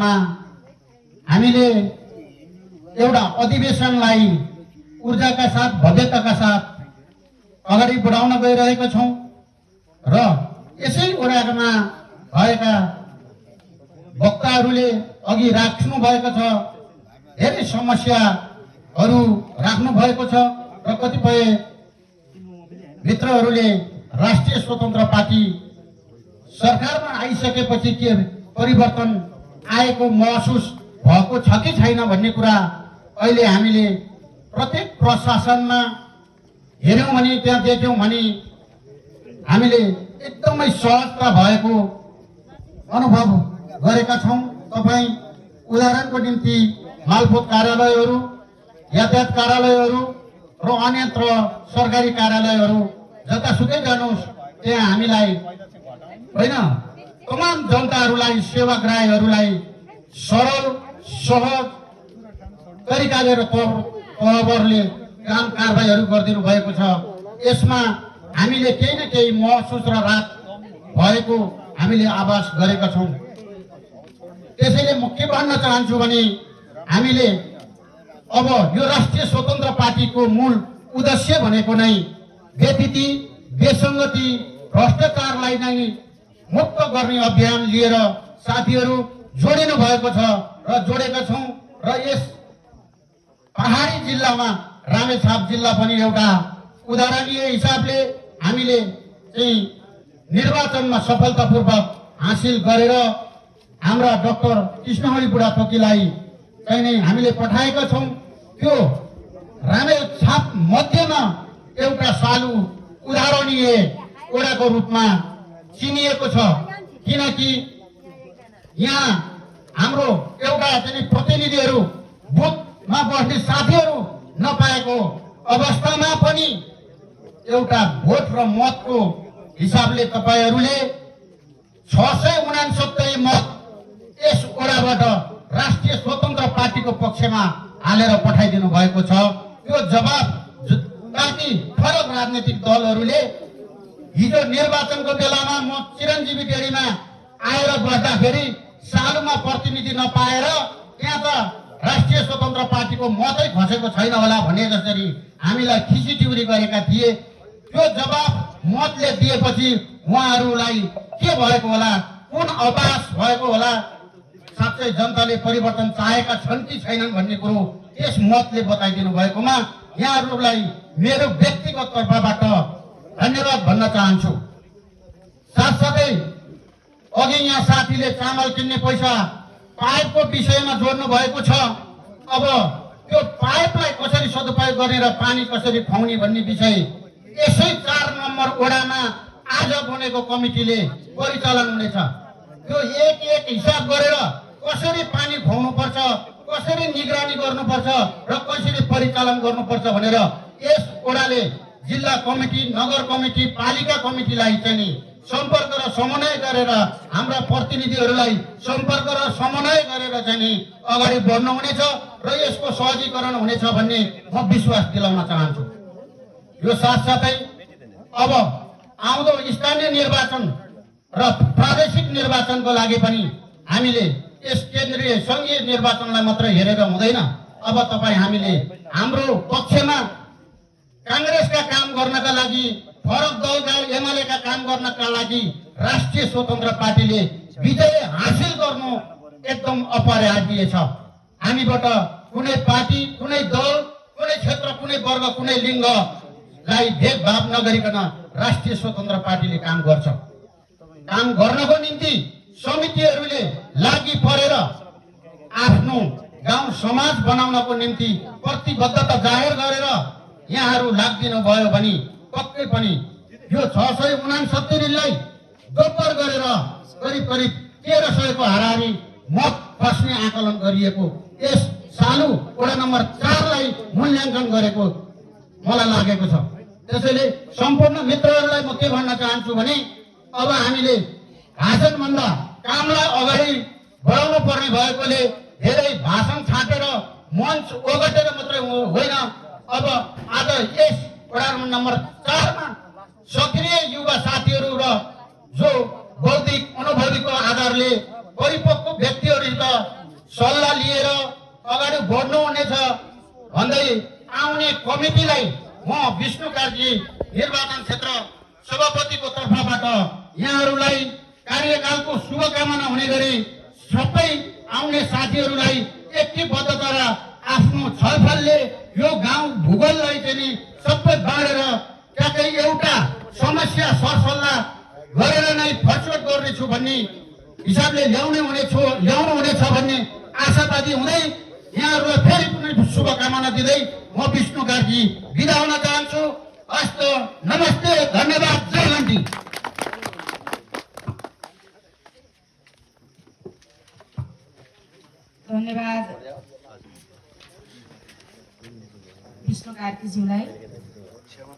हामीले एउटा अधिवेशनलाई ऊर्जाका साथ भव्यताका साथ अगाडि बढाउन गइरहेका छौं र यसै ओडामा भएका वक्ताहरूले अघि राख्नु भएको छ, धेरै समस्याहरू राख्नु भएको छ र कतिपय मित्रहरूले राष्ट्रिय स्वतन्त्र पार्टी सरकारमा आइसकेपछि के परिवर्तन आएको महसुस भएको छ कि छैन भन्ने कुरा अहिले हामीले प्रत्येक प्रशासनमा हेर्यौं भने त्यहाँ देख्यौं भने हामीले एकदमै सहजता भएको अनुभव गरेका छौं। तपाई उदाहरणको निम्ति मालपोत कार्यालयहरू, यातायात कार्यालयहरू र अन्यत्र सरकारी कार्यालयहरू जतासुकै जानुहोस् त्यहाँ हामीलाई हैन तमाम जनताहरूलाई, सेवाग्राहीहरूलाई सरल सहज तरिकाले र तवरले काम कारबाहीहरू गरिदिनु भएको छ। यसमा हामीले केही न केही महसुस र राहत भएको हामीले आभास गरेका छौं। त्यसैले म के भन्न चाहन्छु भने हामीले अब यो राष्ट्रिय स्वतन्त्र पार्टीको मूल उद्देश्य भनेको नै व्यतिथि, विसङ्गति, भ्रष्टाचारलाई नै मुक्त गर्ने अभियान लिएर साथीहरू जोडिनु भएको छ र जोडेका छौं र यस पहाडी जिल्लामा रामेछाप जिल्ला पनि एउटा उदाहरणीय हिसाबले हामीले चाहिँ निर्वाचनमा सफलतापूर्वक हासिल गरेर हाम्रा डाक्टर कृष्णहरि बुढाथोकीलाई चाहिँ नै हामीले पठाएका छौं। त्यो रामेछाप मध्यमा एउटा सालु उदाहरणीय ओडाको रूपमा चिनिएको छ, किनकि यहाँ हाम्रो एउटा चाहिँ प्रतिनिधिहरू बुथमा बस्ने साथीहरू नपाएको अवस्थामा पनि एउटा भोट र मतको हिसाबले तपाईहरूले 669 मत यस ओडाबाट राष्ट्रिय स्वतन्त्र पार्टीको पक्षमा हालेर पठाइदिनु भएको छ। यो जवाब ताकि फरक राजनीतिक दलहरूले हिजो निर्वाचनको बेलामा म चिरञ्जीवी डेढीमा आएर बस्दाखेरि सालुमा प्रतिनिधि नपाएर त्यहाँ त राष्ट्रिय स्वतन्त्र पार्टीको मतै खसेको छैन होला भने जसरी हामीलाई खिचिटिउरी गरेका थिए, त्यो जवाब मतले दिएपछि उहाँहरूलाई के भएको होला, कुन अवकाश भएको होला, साँच्चै जनताले परिवर्तन चाहेका छन् कि छैनन् भन्ने कुरो यस मतले बताइदिनु भएकोमा यहाँहरूलाई मेरो व्यक्तिगत तर्फबाट धन्यवाद भन्न चाहन्छु। साथसाथै अघि यहाँ साथीले चामल किन्ने पैसा पाइपको विषयमा जोड्नु भएको छ। अब त्यो पाइपलाई कसरी सदुपयोग गर्ने र पानी कसरी खुवाउने भन्ने विषय यसै 4 नम्बर ओडामा आज बनेको कमिटीले परिचालन हुनेछ। त्यो एक एक हिसाब गरेर कसरी पानी खुवाउनु पर्छ, कसरी निगरानी गर्नुपर्छ र कसरी परिचालन गर्नुपर्छ भनेर यस ओडाले जिल्ला कमिटी, नगर कमिटी, पालिका कमिटीलाई चाहिँ सम्पर्क र समन्वय गरेर हाम्रा प्रतिनिधिहरूलाई सम्पर्क र समन्वय गरेर चाहिँ अगाडि बढ्नु हुनेछ र यसको सहजीकरण हुनेछ भन्ने म विश्वास दिलाउन चाहन्छु। यो साथसाथै अब आउँदो स्थानीय निर्वाचन र प्रादेशिक निर्वाचनको लागि पनि हामीले यस केन्द्रीय संघीय निर्वाचनलाई मात्र हेरेर हुँदैन। अब तपाई हामीले हाम्रो पक्षमा कांग्रेसका काम गर्नका लागि, फरक दलका एमालेका काम गर्नका लागि राष्ट्रिय स्वतन्त्र पार्टीले विजय हासिल गर्नु एकदम अपरिहार्य छ। हामीबाट कुनै पार्टी, कुनै दल, कुनै क्षेत्र, कुनै वर्ग, कुनै लिङ्गलाई भेदभाव नगरिकन राष्ट्रिय स्वतन्त्र पार्टीले काम गर्छ। काम गर्नको निम्ति समितिहरूले लागि परेर आफ्नो गाउँ समाज बनाउनको निम्ति प्रतिबद्धता जाहेर गरेर यहाँहरू लाग्दिनु भयो भने पक्कै पनि यो 669 लाई दोब्बर गरेर करिब 1300 को हाराहारी मत खस्ने आकलन गरिएको यस सालु वडा नम्बर 4 लाई मूल्याङ्कन गरेको मलाई लागेको छ। त्यसैले सम्पूर्ण मित्रहरूलाई म के भन्न चाहन्छु भने अब हामीले भाषण भन्दा कामलाई अगाडि बढाउनु पर्ने भएकोले धेरै भाषण छाटेर मञ्च ओगटेर मात्रै होइन, अब आज यस वडा नम्बर 4 मा सक्रिय युवा साथीहरू र जो बौद्धिक अनुभवको आधारले परिपक्व व्यक्तिहरूसित सल्लाह लिएर अगाडि बढ्नुहुनेछ भन्दै आउने कमिटीलाई म विष्णु कार्की निर्वाचन क्षेत्र सभापतिको तर्फबाट यहाँहरूलाई कार्यकालको शुभकामना हुने गरी सबै आउने साथीहरूलाई एकबद्धता र आफ्नो छलफलले यो गाउँ भूगोललाई चाहिँ सबै बाँडेर ट्याक्कै एउटा समस्या सरसल्लाह गरेर नै फर्सट गर्नेछु भन्ने हिसाबले ल्याउनु हुनेछ भन्ने आशावादी हुँदै यहाँहरूलाई फेरि पनि शुभकामना दिँदै म विष्णु कार्की बिदा हुन चाहन्छु। हस्त नमस्ते, धन्यवाद, जय घन्टी। धन्यवाद विष्णु कार्कीज्यूलाई।